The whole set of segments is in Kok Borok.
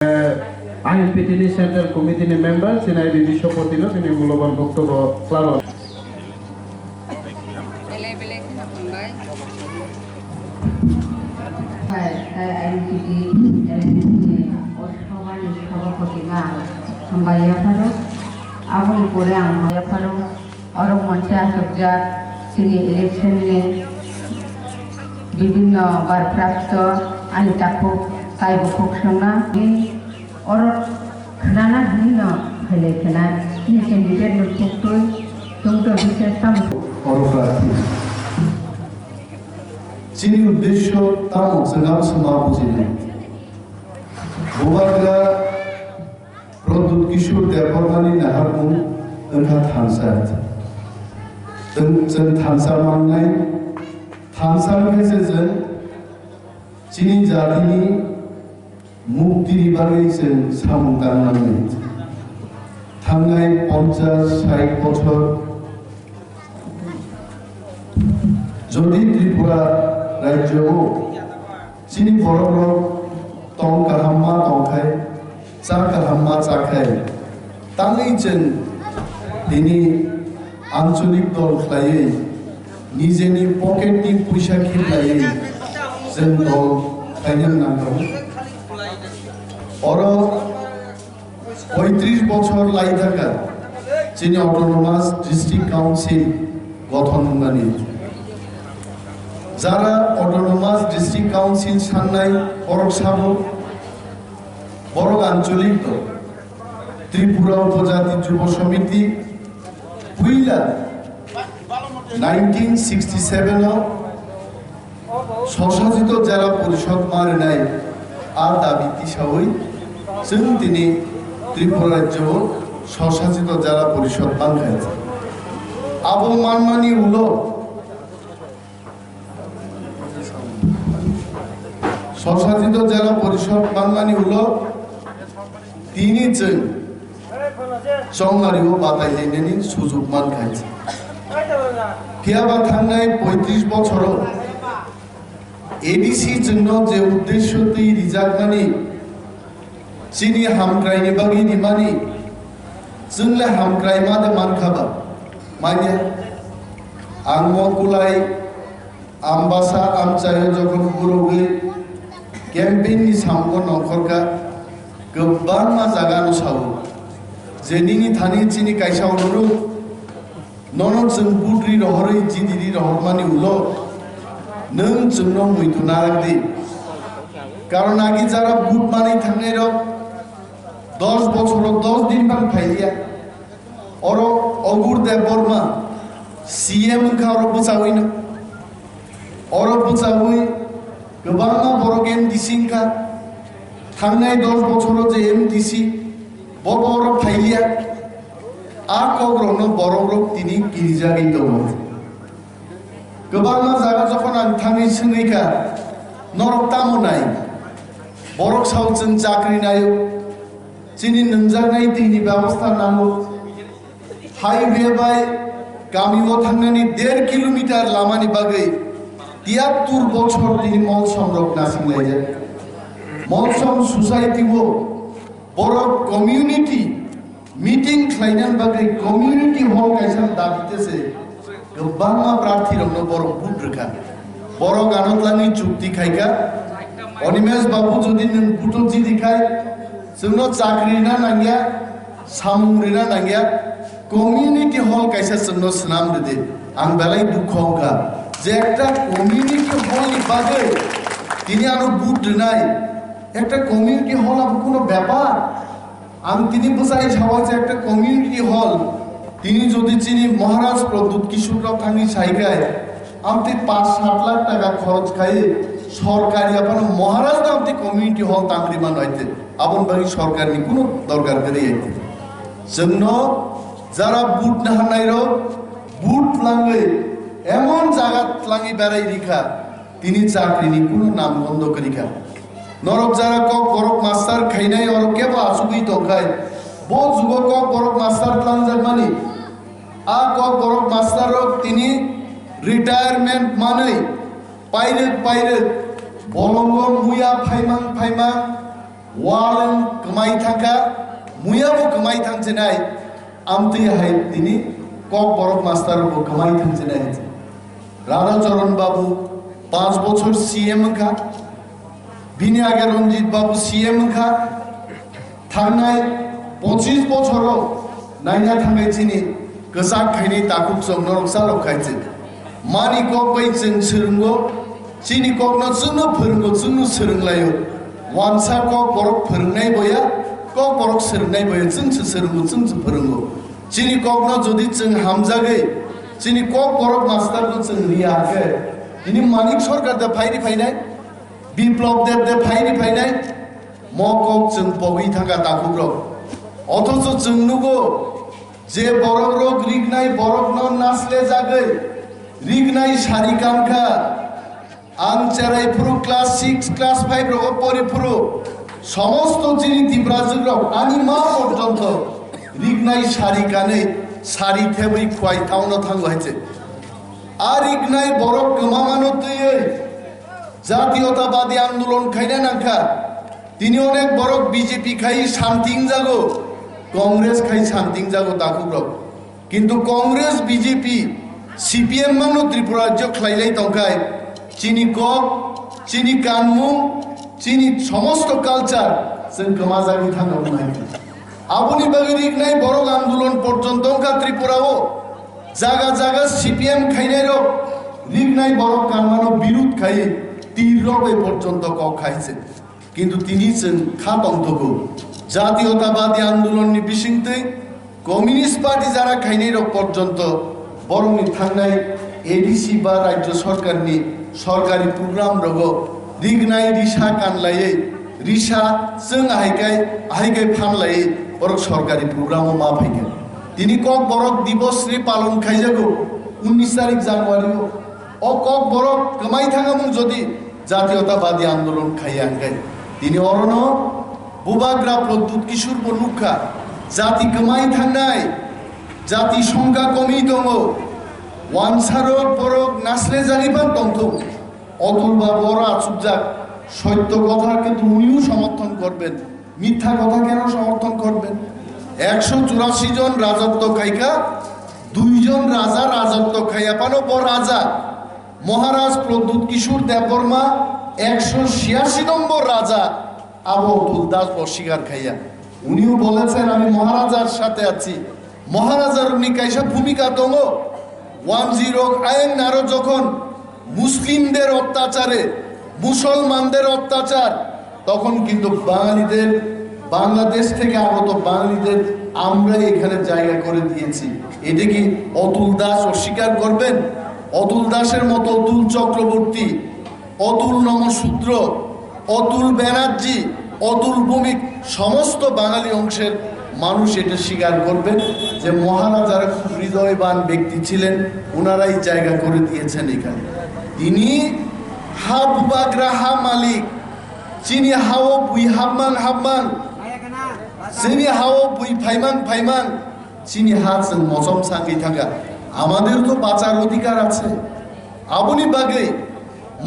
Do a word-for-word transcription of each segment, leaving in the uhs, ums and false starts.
I N P T ni Central Committee ni member Chinai Bibi Sopoti no tini muloban boktobo khlaro. Belai belai kheno hambai. Hai, hai, I N P T ni L N P ni Osthobani Sabhapati no ang hambai yapharo. Aboni pore ang hambai yapharo. Oro monche achukjak chini election ni bibhinno barprapto ani takhuk kaibo khuksongna oro khwnana hinwi no phailai khna chini candidate no thuktwi chwngto bises tamo. Oro prarthi. Chini uddesho tamo chwng abo se ma bujinai. Bubagra Pradyut Kishore Debbarmani naharmung wngkha thansa. Chwng, chwng thansa mannai, thansa wngkhe se chwng chini jatini muktini bagwi chwng samung tang mannai. Thangnai ponchas sait bochor jodi Tripura rajyo o chini borok rok tong kaham ma tong khai, cha kaham ma cha khai, tangwi chwng tini ancholik dol khlaiwi nijeni pocket ni puisa khitlaiwi chwng dol khlaina nangkha. Oro poitris bochor lai thaka chini Autonomous District Council gothon wngmani. Jara Autonomous District Council sangnai borok sabo, borok ancholik dol, Tripura Upojati Jubo Samiti, puila nineteen sixty seven o Swsajito Jela Porishod ma rwnai a dabi tisawi chwng tini Tripura rajyo o Swsajito Jela Porishod mankha. Abo manmani ulo Swsajito Jela Porishod manmani ulo tini chwng chongmari o batai lenani sujuk mankha. Phiya ba thangnai poitris bochoro A D C chwngno je uddesho twi rijakmani, chini hamkraini bagwi rimani, chwngle hamkrai ma de mankha ba? Manya ang mo kulai Ambasa amchaio jokhon gurogwi campaign ni samungo nongkhorkha, kwbangma jaga no sao je nini thani chini kaisa onuruk nono chwng budri rohorwi jidiri rohormani ulo nwng chwngno muitu narak di. Karon agi jara but manwi thangnai rok dos bochoro dos din ban phailiya. Oro Ogur Debbarma C M wngkha oro bwchawino. Oro bwchawi kwbangma borok M D C wngkha. Thangnai dos bochoro je M D C bo bo oro phailiya. A kokrokno borokrok tini kirijagwi tongo. Kwbangma jaga jokhon ang thangwi swngwi kha, norok tamo nai? Borok sao chwng chakri naio, chini nwngjaknai twini bebosta nango. Highway bai kamio thangnani der kilometer lamani bagwi tiyattur bochor tini molsom rok nasinglaijak. Molsom society o borok community meeting khlainani bagwi community hall kaisa dabi tese kwbangma prarthi rokno borok vote rwkha. Borok ano twlangwi chukti khaikha, Animesh babu jodi nwng vote o jidi khai chwngno chakri rina nangya, samung rina nangya, community hall kaisa chwngno swnam rwdi. Ang belai dukho wngkha je ekta community hall ni bagwi tini ano vote rwnai, ekta community hall abo kuno bepar? Ang tini bwsai sawi je ekta community hall, tini jodi chini Maharaj Pradyut Kishore rok thangwi sai khai, amtwi panch sat lakh taka khoroch khai sorkari aphano Maharaj no amtwi community hall tangri mano aite, aboni bagwi sorkar ni kuno dorkar kwrwi aite. Chwngno jara vote naharnai rok vote twlangwi emon jaga twlangwi berai rikha, tini chakri ni kuno nam gondo kwrwi kha. Norok jara kok borok master khainai oro kebo achugwi tongkhai. Bo jugo kok borok master twlangjakmani. A kok borok master rok tini retirement manwi pairwk pairwk bolongo muya phaimang phaimang Walwng kwmai thangkha, muyabo kwmai thangchinai, amtwi hai tini Kokborok master bo kwmai thangchinai. Radhacharan Babu panch bochor C M wngkha, bini age Ranjit Babu C M wngkha, thangnai pochis bochoro naina thangwi chini kwchak khainai takhuk chwng norok chalok khai chwng. Mani kok bai chwng swrwngo, chini kokno chwngno phwrwngo, chwngno swrwnglaio. Wansa Kokborok phwrwngnai boya, Kokborok swrwngnai boya, chwngse swrwngo, chwngse phwrwngo. Chini kokno jodi chwng hamjagwi, chini Kokborok masterno chwng riya khe, tini Manik Sarkar de phairi phainai, Biplab Deb de phairi phainai, mo kok chwng pogwi thangkha takhukrok. Othocho chwng nugo, je borokrok rignai borokno naslejagwi rignai sari kankha. Ang cherai phuru class six, class five rogo pori phuru somosto chini Tiprajwk rok ani ma porjonto rignai sari kanwi sari thebwi khwai thaono thango hai se. A rignai borok kwmamano twiwi jatiyotabadi andolon khaina nangkha. Tini onek borok B J P khai santing jago, Congress khai santing jago takhuk rok. Kintu Congress, B J P, C P M mano Tripura rajyo khlailai tongkhai, chini kok, chini kanmung, chini somosto culture chwng kwmajagwi thangna nai. Aboni bagwi rignai borok andolon porjonto wngkha Tripura o. Jaga jaga C P M khainai rok rignai borok kanmano birud khai tir rok bai porjonto kok khai se. Kintu tini chwng kha tongthogo. Jatiyotabadi andolonni bisingtwi Communist Party jara khainai rok porjonto borokni thangnai A D C ba rajyo sorkarni sorkari program rogo rignai risa kanlaiwi, risa chwng ahaikai, ahaikai phanlaiwi borok sorkari program o ma phaikha. Tini Kokborok Dibos ni palon khaijago unnish tarik January o. O Kokborok kwmai thangamung jodi jatiyotabadi andolon khaiya hwnkhe, tini orono Bubagra Pradyut Kishore bo nukha, jati kwmai thangnai, jati songkha komwi tongo, wansarok borok naslejagwi phan tongthok. Otul babu oro achukjak, sotto kotha kintu uniu somorthon korben, mitha kotha keno somorthon korben? Ekso churashi jon rajotto khaikha, duijon raja rajotto khaiya phano bo raja. Maharaj Pradyut Kishore Debbarma ekso chhiyasi nombor raja, abo Otul Das bo sikar khaiya. Uniu bolechen, "Ami Maharajar sathe achi." Maharajarokni kaisa bhumika tongo. Wanjirok ayang naro jokhon Muslimder ottachare, Musolmanদের অত্যাচার, তখন কিন্তু বাঙালিদের, বাংলাদেশ থেকে আগত বাঙালিদের আমরা এখানে জায়গা করে দিয়েছি। এটা কি অতুল দাস অস্বীকার করবেন? অতুল দাসের মতো অতুল চক্রবর্তী, অতুল নমশূদ্র, অতুল ব্যানার্জি, অতুল ভৌমিক, সমস্ত বাঙালি অংশের মানুষ এটা স্বীকার করবেন যে মহারাজারা খুব হৃদয়বান ব্যক্তি ছিলেন, ওনারাই জায়গা করে দিয়েছেন এখানে। Tini ha bubagra ha malik, chini hao bui hapmang hapmang, chini hao bui phaimang phaimang, chini ha chwng mochom sangwi thangkha. আমাদেরও তো বাঁচার অধিকার আছে। Aboni bagwi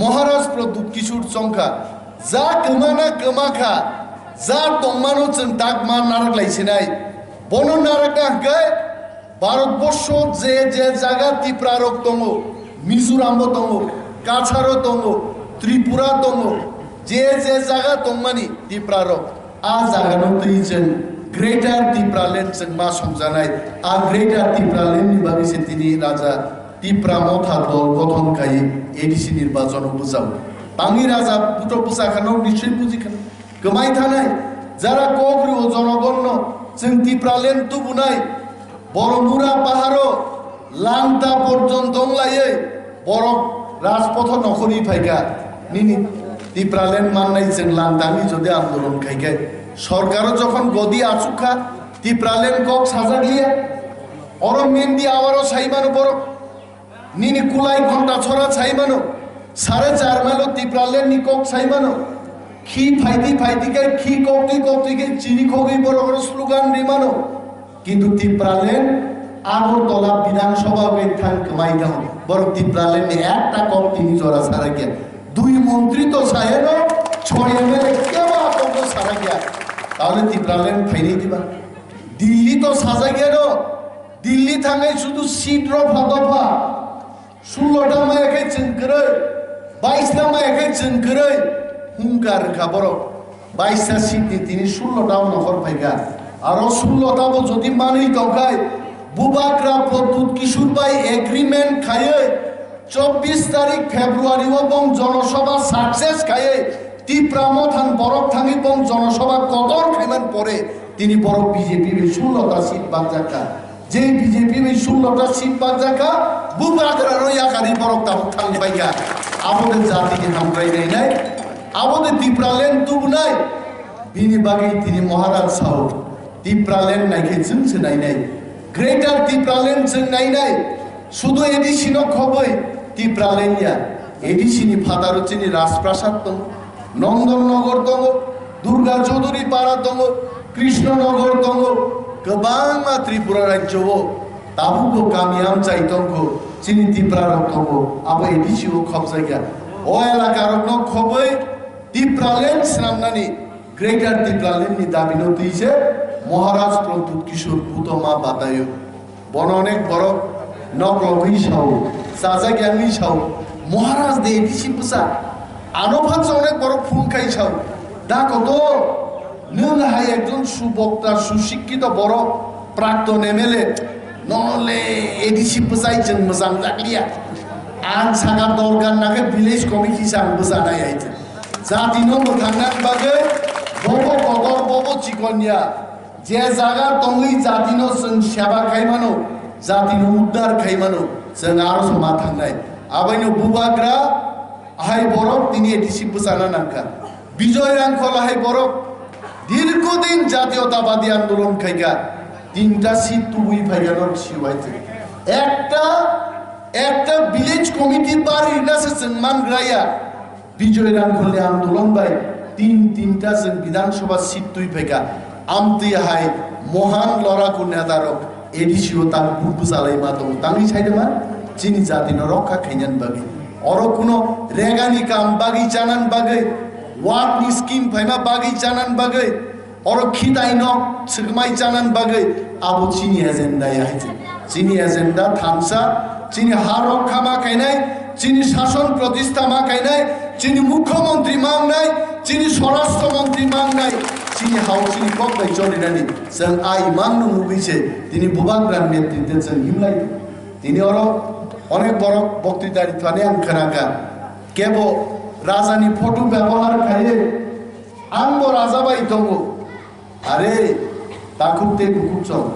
Maharaj Pradyut Kishore chongkha, ja kwmana kwmakha, ja tongmano chwng tak ma narak lai sinai. Bono narakna hwnkhe Bharatborsho je je jaga Tiprarok tongo, Mizorambo tongo, Kacharo tongo, Tripura tongo, je je jaga tongmani Tiprarok, a jagano twi chwng Greater Tipraland chwng ma songjanai. A Greater Tipraland ni bagwi se tini Raja Tipra Motha dol gothon khai A D C nirbachon o bwchao. Tangwi Raja buto bwchakha, nok nischoi bujikha. Kwmai thanai, jara kok rio jonogonno, chwng Tipraland tubunai, Boromura paharo langta porjonto wnglaiwi borok rajpotho nokhorwi phaikha. Nini Tipraland mannai chwng langtangwi jodi andolon khaikhe, sorkaro jokhon godi achukha, Tipraland kok sajakliya. Oro Mendi awaro saimano borok. Nini kulai ghonta chora sai mano, sare char mailo Tipraland ni kok sai mano, khi phaidi phaidi khe, khi koktwi koktwi khe chini khogwi borok oro slogan ri mano. Kintu Tipraland Agartala Bidhan Sabha bai thang kwmai thango. Borok Tipraland ni ekta kok tini jora sara khe. Dui montri to sayano, choi M L A kebo a kok Sajakya, tahole Tipraland phainai diba? Delhi to sajakya no, Delhi thangai sudu seat ro pha dopha, sullo ta maya khe chwng kwrwi, bais ta maya khe chwng kwrwi, hungkar rwkha borok. Baisa seat ni tini sullo ta nokhor phaikha. Aro sullo ta bo jodi manwi tongkhai, Bubagra Pradyut Kishore bai agreement khaiwi chobbish tarik February o bong jonosabha success khaiwi Tipra Mothan borok thangwi bong jonosabha kotor khaiman pore tini borok B J P bai sullo ta seat bakjakha. Je B J P bai sullo ta seat bakjakha, Bubagra no yakarwi borok tabuk thang phaikha. Abo de jati ni hamkrai nainai. Abo de Tipraland tubunai, bini bagwi tini Maharaj sao, Tipraland naikhe chwng se nainai, Greater Tipraland chwng nainai, sudu A D C no khobwi Tipraland ya, A D C ni phataro chini Rajprasad tongo, Nondan Nagar tongo, Durga Chaudhuri Para tongo, Krishna Nagar tongo, kwbangma Tripura rajyo o tabukbo kami amchai tongkho, chini Tipra rok tongo, abo A D C o khobjakya. O elaka rokno khobwi Tipraland swnamnani, Greater Tipraland ni dabi no twi se Maharaj Pradyut Kishore Bhutto ma batayo. Bono onek borok nok logwi sao, chajak yangwi sao, Maharaj de A D C bwsa. Ano phansa onek borok phung khai sao. Da koto, nwng hai ekjon subokta, susikkito borok, prakton M L A, nole A D C bwsai chwng mwchang jakliya. Ang saka dorkar nangkhe village committee se ang bwchanai hai chwng. Jatino mwthangna bagwi bobo kotor, bobo chikon ya. Je jaga tongwi jatino chwng seba khai mano, jatino uddar khai mano, chwng aro se ma thangnai. Abaino Bubagra hai borok tini A D C bwchana nangkha. Bijoy Rangkhol hai borok dirghodin jatiyotabadi andolon khaikha, tinta seat tubui phaikha norok siwai chwng. Ekta, ekta village committee bari na se chwng man graya. Bijoy Rangkholni andolon bai tin tinta chwng Bidhan Sabha seat twi phaikha. Amtwi hai Mohan Loraku neta rok A D C o tak buk bwchalai ma tongo. Tangwi saide ma chini jatino rokha khainani bagwi. Oro kuno regani kam bagwi chanani bagwi, ward ni scheme phaima bagwi chanani bagwi, oro khitai nok swkmai chanani bagwi abo chini agenda ya hai se. Chini agenda thansa, chini ha rok khama khainai, chini shason pratistha ma khainai, chini mukhyamantri ma wngnai, chini swarashtra mantri ma wngnai, chini hao chini kok bai cholinani chwng a imang no nugwi se tini Bubagra netrite chwng himlai. Tini oro onek borok boktwita rithani ang khnakha. Kebo rajani photo byabohar khaiwi ang bo raja bai tongo. Are, takhuk tei bukhuk chong.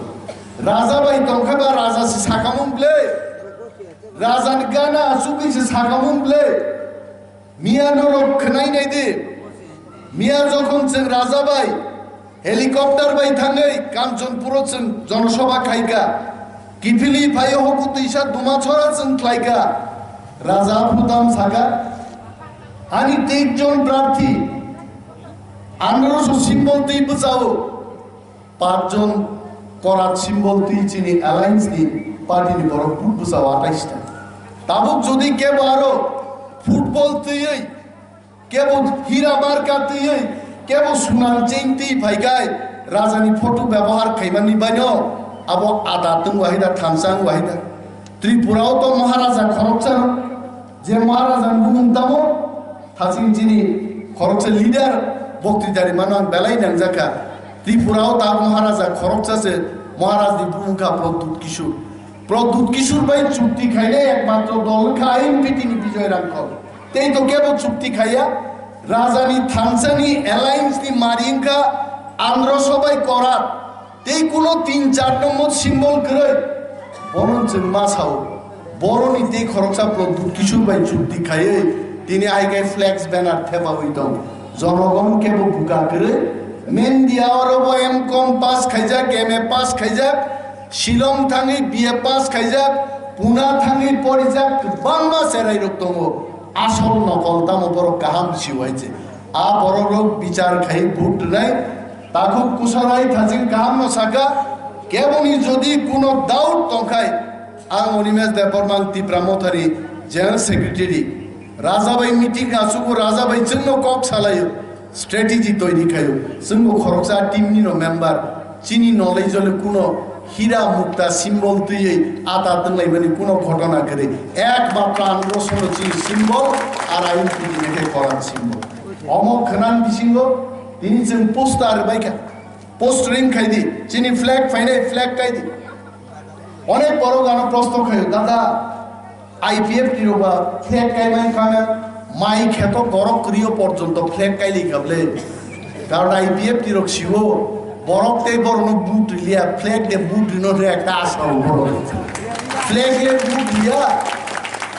Raja bai tongkhe ba raja se sakamung ble. Raja ni gana achugwi se sakamung ble. Miya norok khwnai nai di. Miya jokhon chwng raja bai helicopter bai thangwi Kanchanpuro chwng jonosabha khaikha. Kiphilwi phaiwi hokutwisa Dumachora chwng khlaikha. Raja Phutam saka, ani teis jon prarthi, androso symbol twi bwchao. Pachjon korat symbol twi chini alliance ni party ni borok vote bwchao atais ta. Tabuk jodi kebo aro football twiwi, kebo hira marka twiwi, kebo sunam chain twi phaikai, raja ni photo byabohar khaimani baino abo ada tong wahida thansang wahida. Tripura o to Maharaja khoroksa no, je Maharaja ni bumung tamo, thaching chini khoroksa leader, boktwitari mano ang belai nangjakha. Tripura o ta Maharaja khoroksa se, Maharaj ni bumung kha Pradyut Kishore. Pradyut Kishore bai chukti khainai ekmatro dol wngkha I N P T ni Bijoy Rangkhol. Tei to kebo chukti khaiya, raja ni thansa ni alliance ni mari wngkha Andhra Sabai Korat. Tei kuno tin char nombor symbol kwrwi, bono chwng ma sao. Boroni tei khoroksa Pradyut Kishore bai chukti khaiwi tini hai khe flex banner thepawi tong. Jonogon kebo buka kwrwi. Mendia oro bo M com pass khaijak, M A pass khaijak, Shillong thangwi B A pass khaijak, Pune thangwi porijak kwbangma cherai rok tongo. Asol nokol tamo borok kaham siwai se. A borok rok bichar khai vote rwnai. Takhuk kusarai thaching kaham no saka, keboni jodi kuno doubt tongkhai, ang Animesh Debbarma, ang Tipra Mothani General Secretary, raja bai meeting achugo, raja bai chwngno kok salaio, Strategy toiri khaio. Chwngbo khoroksa team ni no member, chini knowledge le kuno hira mukta symbol twiwi ata twnglaimani kuno ghotona kwrwi. Ekmatro andro sono chini symbol, ar ayung pidi khe koran symbol. Omo khwnang bisingo tini chwng poster baikha. Postering khai di, chini flag phainai flag kai di. Onek borok ano proshno khaio, dada, I P F T rok ba flag kai mai khana, mai kheto borok kwrwi o porjonto flag kai li kha bwle. Karon I P F T rok siwo, borok tei borokno vote riliya, flag de vote rino re ekta asa o borok. Flag le vote riya,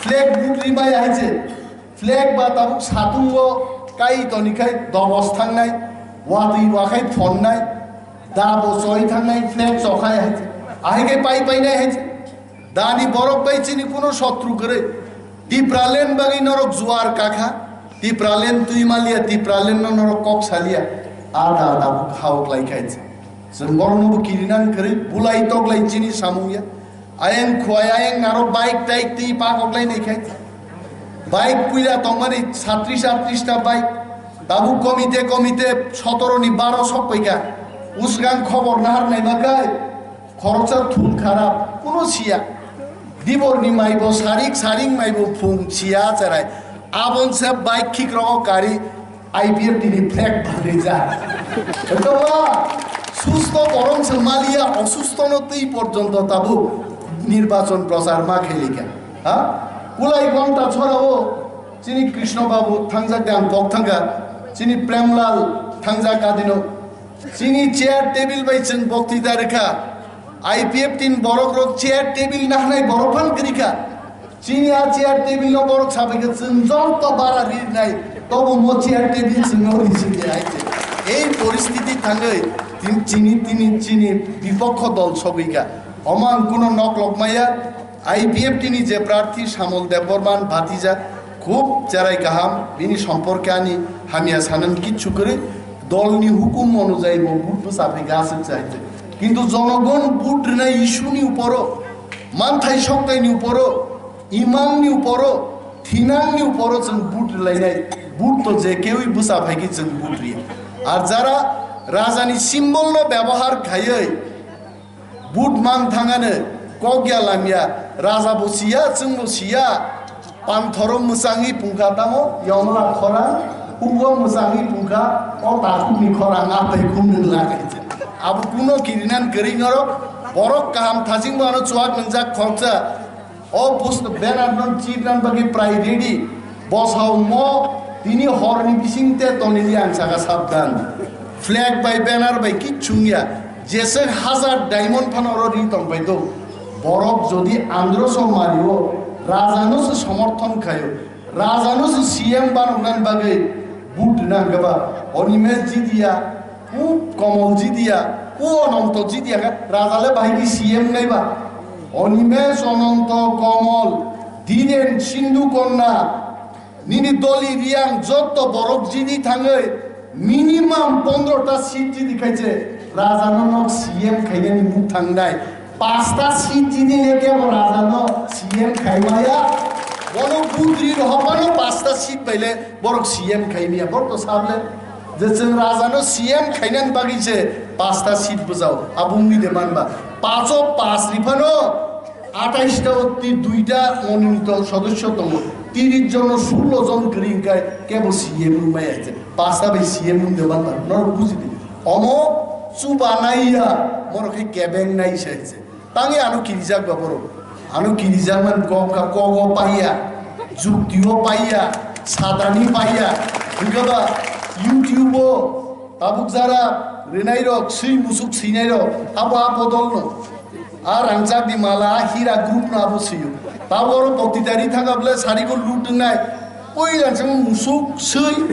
flag vote ri mai hai se. Flag ba tabuk satungo kai toni khai dobos thangnai, watwi wakhai phonnai, dabo choi thangnai, flag chokhai hai se. Ahai khe pai painai hai se. Dani borok bai chini kuno sotru kwrwi. Tipraland bagwi norok juar kakha. Tipraland twi maliya, Tipraland no norok kok saliya. Ada ada buk hawk lai khai se. Chwng borok no bo kirinan kwrwi, bulai tok lai chini samung ya. Ayang khwai, ayang naro bike taik twi pakok lai nai khai. Bike puila tongmani satris atris ta bike. Tabuk komite komite sotoro ni baro sok paika. Usgang khobor nahar nai makai. Khoroksa thun kharap, kuno siya. Diborni maibo sarik, saring maibo phung siya cherai. Abon se bike khikrogo kari I P F T ni flag bali ja. Etoba susto borom se maliya, osusto no tei porjonto tabu nirbachon prochar ma khelika. Ha? Kulai gonta chorao chini Krishna Babu thangjak dan kok thangka, chini Premlal thangjak adino. Chini chair table bai chwng boktwita rwkha. I P F T ni borok rok chair table nahnai borok phan kwrwikha. Chini a chair table no borok sabaikha chwng joto bara rinai. Tobo mo chair table chwng no risi de hai se. Ei poristiti thangwi tin-, chini, tini, chini bipokho dol sogwikha. Omo ang kuno nok lok maya. I P F T ni je prarthi Samol Debbarman Bhatija khub cherai kaham, bini somporke ani hamya sanan kichu kwrwi, dolni hukum onujayi bo vote bwsa phaikha aswk se hai se. Kintu jonogon vote rwnai issue ni uporo, manthai soktai ni uporo, imang ni uporo, thinang ni uporo chwng vote rwlainai, vote to je kewi bwsa phaikhe chwng vote riya. Ar jara raja ni symbol no byabohar khaiwi, Vote mang thangano kok ya lamya, raja bo siya, chwng bo siya, panthoro mwchangwi pungkha tamo, yongla khorang, hugo mwchangwi pungkha, o takhukni khorang, atai khumnwng lagai se. Abo kuno kirinan kwrwi norok, borok kaham thachingbo ano chuak nwngjak khoroksa, O post banner no chibran bagwi prai ready. Bosao mo tini horni bising te tonili ang saka sabdan. Flag bai banner bai kichung ya. Jesek hazar diamond phano oro ri tong bai do. Borok jodi andro so mario, raja no se somorthon khayo. Raja no se C M banoknan bagwi vote nang gaba. Onime jidiya, ku Komol jidiya, ku Ononto jidiya khe raja le bahai di C M nai ba. Onimesh, Ononto, Komol, Dhiren, Sindhu Konna, nini doli Riyang jotto borok jidi thangwi minimum pondro ta seat jidi khaise raja no nok C M khainani muk thangnai. Pasta seat jidi le kebo raja no C M khaimaya. Bono budri rohopano pasta seat baile borok C M khaimaya. Borok to sable je chwng raja no C M khainani bagwi se pasta seat bwjao. Abungni de manba. Pacho pas riphano Atais ta o ti duita mononito sodosyo tongo. Tiris jon, sullo jon kwrwi hwnkhe kebo C M wngmaya hai se. Pasta bai C M wngde manba. Norok buji di. Omo chuba naiya, moro khe kebeng nai se hai se. Tangwi ano kirijak ba borok. Ano kirijak man kok ka kogo paiya, jukti o paiya, sadani paiya. Hwnkhe ba YouTube o Tabuk jara rwnairok, swi musuk swinairok, abo a bodolno, a rangchakni mala, a hira groupno abo swio. Tabuk oro boktitari thangkha bwle sariko lut wngnai. Oi rangchakma musuk, swi,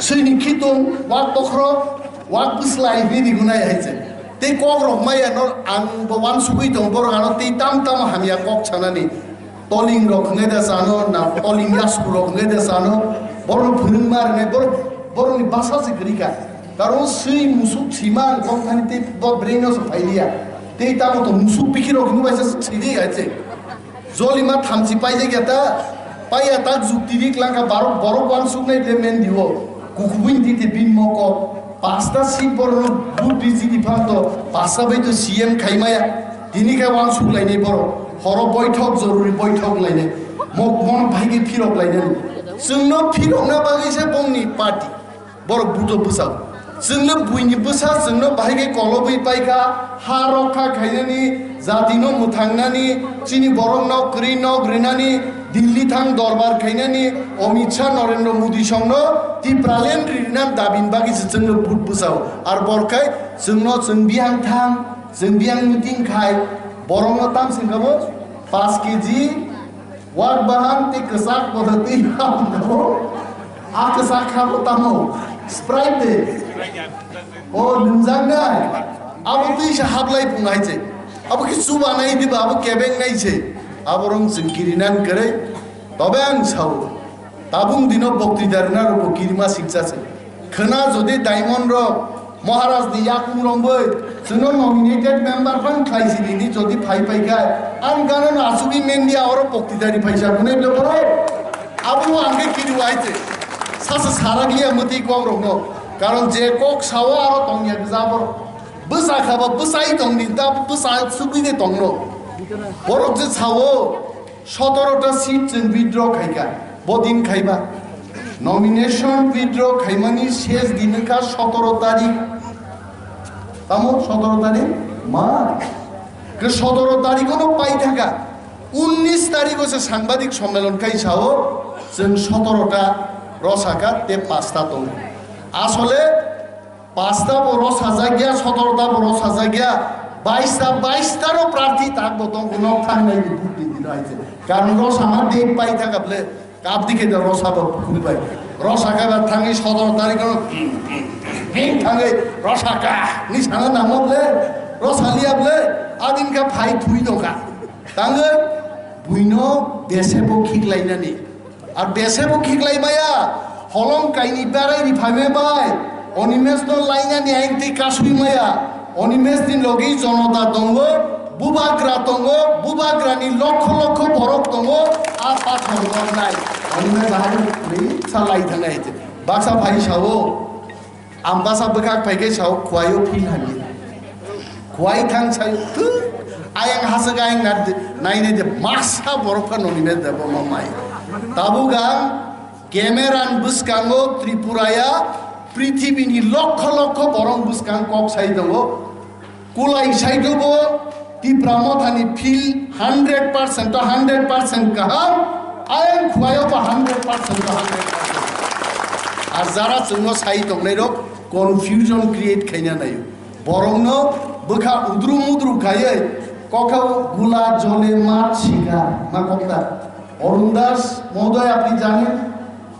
swini khitung, wak bokhorok, wak bwslai hinwi rigunai hai se. Tei kokrok maya no ang bo uansugwi tongo, borok ano tei tam tamo hamya kok sanani. Toling rok hwnwi de sano, na toling yasku rok hwnwi de sano, borok phwrwngma rwnai, borok, borokni basa se kwrwi kha. Karon swi musuk sima ang kok thani tei bo brain no se phailiya. Tei tamo to musuk bikhi rok hwnwi bai se sidi hai se. Jolima thamchi paijak ya ta, paiya ta jukti rik langkha borok, borok uansuknai le men diwo. Kubui titi bini moko pasta seat borok no vote riji di phanto pasta bai to C M khaimaya. Tini khe wansuk lainai borok. Horo boithok joruri boithok lainai. Mok mon bhai khe phirok lainai. Chwngno phirokna bagwi se bongni party. Borok buto bwsao. Chwngno buini bwsa chwngno bahai khe kolobwi paikha, ha rokha khainani, jatino mwthangnani, chini borokno kwrwi nok rinani, Delhi thang dorbar khainani, Amit Shah, Narendra Modi songno Tipraland rinani dabini bagwi se chwngno vote bwsao. Ar bor khai chwngno chwng biyang thang, chwng biyang meeting khai, borokno tam sengkha bo paanch K G, Wak bahan tei kwchak bo twi hamkabo. A kwchak kha bo tamo? Sprite de. O nungjaknai. Abo twi se hablai phung hai se. Abo khe chubanai diba, abo kebengnai se. Abo rong chwng kirinan kwrwi. Tobe ang sao. Tabung dino bokti darina rok bo kirima sikcha se. Khwna jodi Diamond rok Maharaj ni yakung romwi chwngno nominated member phang khlai sidi ni jodi phai phai khai, ang gana no asugwi media oro poktidari phaisa hwnwi le borok. Abo ang khe kiri wai te. Sasa sarak liya mwtwi kok rokno. Karon je kok sao aro tongya gja borok. Bwsa khaba bwsai tongni ta bwsa sugwi de tongno. Borok je sao Sotoro ta seat chwng withdraw khaikha, bodin khaiba. Nomination withdraw khaimani ses din wngkha sotoro tarik. Tamo sotoro tarik? March. Ke sotoro tarik ono pai thaka. Unnis tarik o se sangbadik sommelon khai sao, chwng sotoro ta rosaka te pasta tongo. Asole Pasta bo rosajak ya, sotoro ta bo rosajak ya, bais ta, bais ta ro prarthi tak bo tong nok thang nai di buk di dino aise. Karon rosama dek pai thaka ble, kap dikhe da rosa bo bukuni bai. Rosa ka ba thangi sotoro tarik no, hing thangi rosa ka, ni sana namo ble, rosa liya ble, adin ka phai thui no ka. Tangwi buino bese bo khiklai nani. Ar bese bo khiklai maya, holong kaini berai ri phaime bai, Onimes no lainani aing tei kasui maya, Onimes ni logi jonota tongo, bubagra tongo, bubagra ni lokho lokho borok tongo, a pathor nok nai. Onimes bahai ni sa lai thangnai te. Baksa phai sao, Ambasa bwkhak phai khe sao, "Khuaio phil hamya." Khuai thang sai, "Thu, ayang haswk ayang na, nai nai de, masa borok phano nini de bo ma mai." Tabuk ang camera ni bwskango Tripura ya, prithibini lokho lokho borok bwskang kok sai tongo. Kulai saido bo Tipra Mothani phil hundred percent to hundred percent kaham, ayang khuayo bo hundred percent to hundred percent. Ar jara chwngno sai tongnai rok confusion create khaina naio. Borokno bwkha udru mudru khaiwi kokha gula jole mach sikar ma kokta. Arun Das mohodoy apni janen?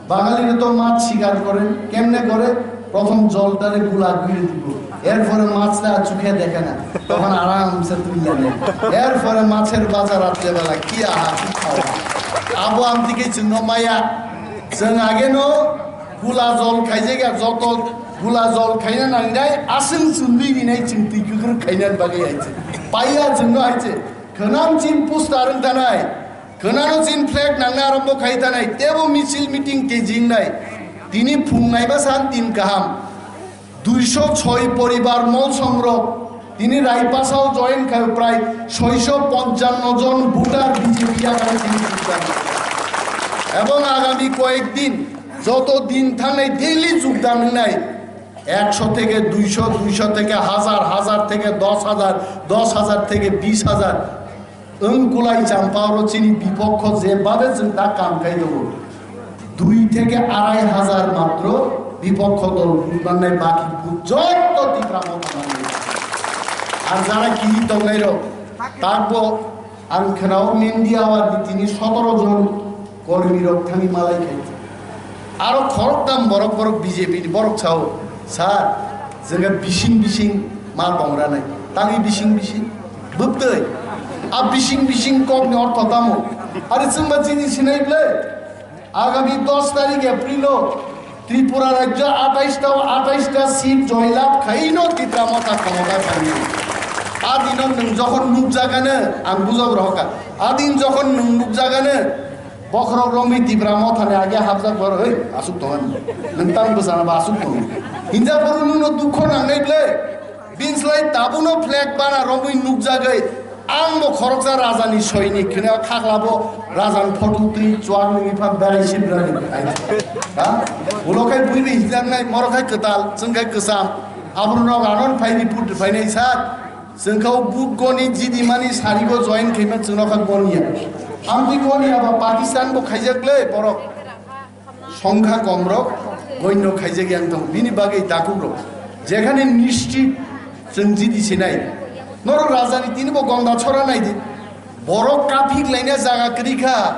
বাঙালিরা তো মাছ শিকার করে। কেমনে করে? প্রথম জলটারে গুলা গুলে দিব, এরপরে মাছটা চোখে দেখে না, তখন আরামসে তুলে নেয়। এরপরে মাছের বাজার রাত্রেবেলা কি আহা কি খাওয়া। Abo amtike chwngno maya, chwng ageno gula jol khaijak ya, joto gula jol khaina nangnai, aswng chumui rinai chwng twi kwkrwk khaina bagwi hai se. Paiya chwngno hai se, khwnam chin poster wng tanai. Khwnano chin flag nangna arombo khai tanai, tebo misil meeting tejingnai. Tini phung naiba san tin kaham. Duiso choi poribar mol songrok. Tini Raipasao join khai prai soiso ponchano jon voter B J P ya khai tini jukdan. Ebong agami koyek din, joto din thangnai daily jukdan wngnai. Ekso theke duiso, duiso theke hazar, hazar theke dos hazar, dos hazar theke bis hazar. Wng kulai champa oro chini bipokho je babe chwng ta kam khai tongo. Dui theke arai hazar matro bipokho dol bujmannai baki bu-, jotto Tipra Motha manwi. Ar jara kiri tongnai rok, takbo ang khwnao media o ar tini sotoro jon kormi rok thangwi malai khai. Aro khoroktham borok borok B J P ni borok sao, "Sir, jwngkha bising bising ma tongranai." Tangwi bising bising? Bwktwi. A bising bising kokni ortho tamo? Are chwngba chini sinai ble? Agami dos tarik April o Tripura rajyo atais ta, atais ta seat joylab khaino Tipra Motha khomota phaiwi. A dino nwng jokhon nukjagano, ang bujok rohorkha. A din jokhon nwng nukjagano, Bokhorok romwi Tipra mothani age hapjak bor, hei, asuk tongan. Nwng tang bwsana ba asuk tongo. Hinjak boro nwngno dukho nangnai ble. Binslai tabuno flag bana romwi nukjagwi. Ang bo khoroksa rajani soinik kheno khaklabo rajan photo twi chuak nungwi pha berai sibrani. Ha? Ulo khai buibi hinjaknai, moro khai kwtal, chwng khai kwcham. Abro nog anon phaini put phainai sat. Chwng kha o buk goni jidi mani sarigo join khaima chwngno kha goniya. Amtwi goniya ba Pakistan bo khaijak le borok. Songkha komrok goino khaijak yang tong. Bini bagwi dakukrok. Jekhane nishchit chwng jidi sinai. Norok rajani tini bo gonda chora naidi. Borok kaphik laina jaga kwrwi kha.